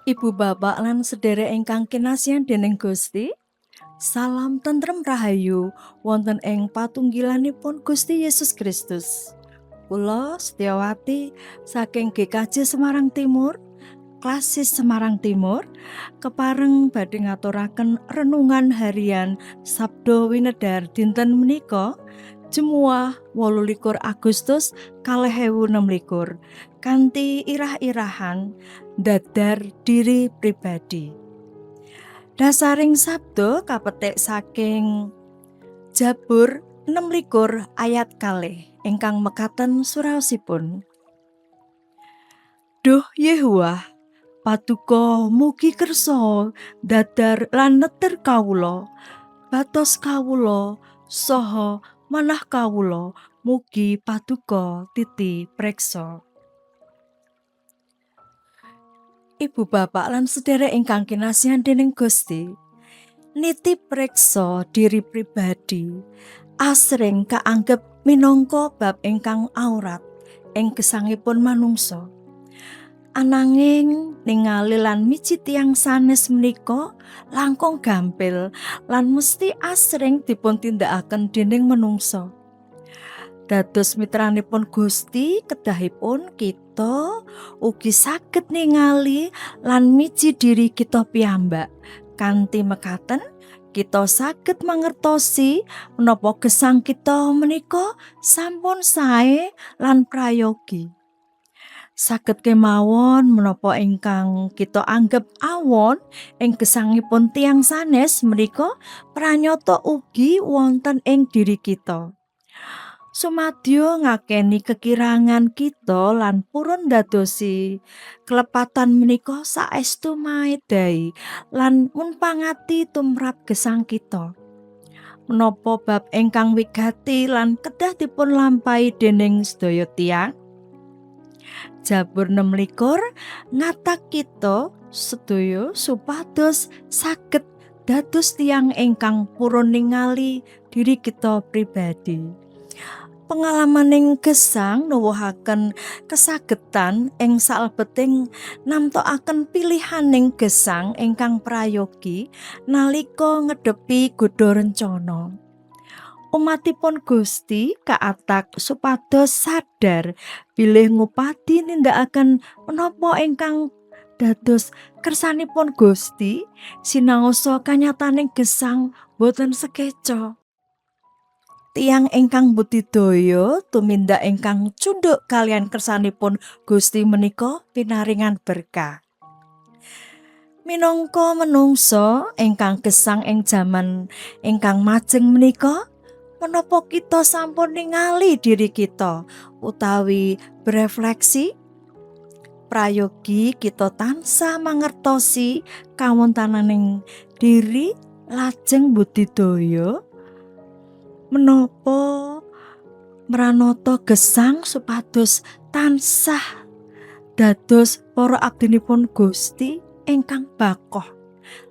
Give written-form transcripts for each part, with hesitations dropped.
Ibu bapak lan sedherek ingkang kinasihan dening Gusti, salam tentrem rahayu wonten ing patunggilanipun Gusti Yesus Kristus. Kula Setiawati saking GKJ Semarang Timur, Klasis Semarang Timur, kepareng badhe ngaturaken renungan harian Sabda Winedar dinten menika Jemuah 28 Agustus 2026 kanthi irah-irahan ndadar diri pribadi. Dasaring sabda kapetik saking Jabur 26 ayat 2 ingkang mekaten suraosipun. Duh Yehuwah, paduka mugi kersa ndadar lan neter kawula, batos kawula saha manah kawula mugi paduka titi preksa. Ibu bapak lan sedherek ingkang kinasihan dening Gusti, niti preksa diri pribadi asring kaanggep minangka bab ingkang aurat ing gesangipun manungsa. Ananging ningali lan miji tiyang sanes menika langkung gampil lan mesti asring dipun tindakaken dening menungsa. Dados mitranipun Gusti kedahipun kita ugi saged ningali lan miji diri kita piyambak. Kanthi mekaten kita saged mangertosi menapa gesang kita menika sampun sae lan prayogi. Saged kemawon menapa ingkang kita anggep awon ing gesangipun tiyang sanes menika pranyata ugi wonten ing diri kita. Sumadyo ngakeni kekirangan kita lan purun ndadosi kelepatan menika saestu maedhahi lan munpangati tumrap gesang kita. Menapa bab ingkang wigati lan kedah dipun lampahi dening sedaya tiyang? Jabur 26 ngatak kita sedaya supados saged dados tiyang ingkang purun ningali diri kita pribadi. Pengalamaning gesang nuwuhaken kesagetan ing salebeting namtokaken pilihaning gesang ingkang prayogi nalika ngedhepi godha rencana. Umatipun Gusti kaatak supados sadar bilih ngupadi nindakaken menapa ingkang dados kersanipun Gusti sinaosa kanyataning gesang boten sekeca. Tiyang ingkang budidaya tumindak ingkang cunduk kaliyan kersanipun Gusti menika pinaringan berkah. Minangka menungsa ingkang gesang ing jaman ingkang majeng menika, menapa kita sampun ningali diri kita utawi berefleksi? Prayogi kita tansah mangertosi kawontenaning diri lajeng budidaya menapa mranata gesang supados tansah dados para abdinipun Gusti ingkang bakoh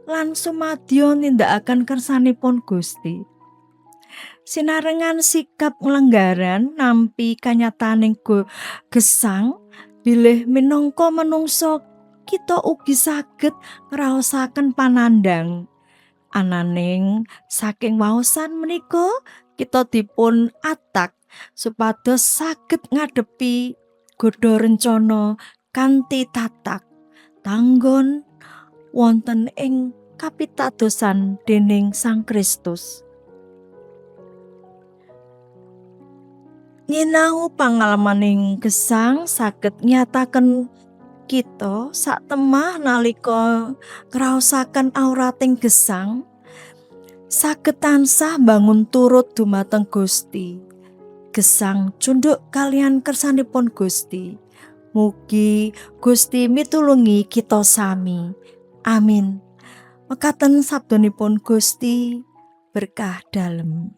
lan sumadyo nindakaken kersanipun Gusti. Sinarengan sikap nglenggaran nampi kanyataning gesang bilih minangka menungsa kita ugi saged ngraosaken panandhang. Ananing saking waosan menika kita dipun atak supados saged ngadepi godha rencana kanthi tatak tanggon wonten ing kapitadosan dening Sang Kristus. Nyinau pangalamaning gesang saged nyataken kita satemah nalika ngraosaken aurating gesang saged tansah mbangun turut dumateng Gusti. Gesang cunduk kaliyan kersanipun Gusti. Mugi Gusti mitulungi kita sami. Amin. Mekaten sabdanipun Gusti, berkah dalem.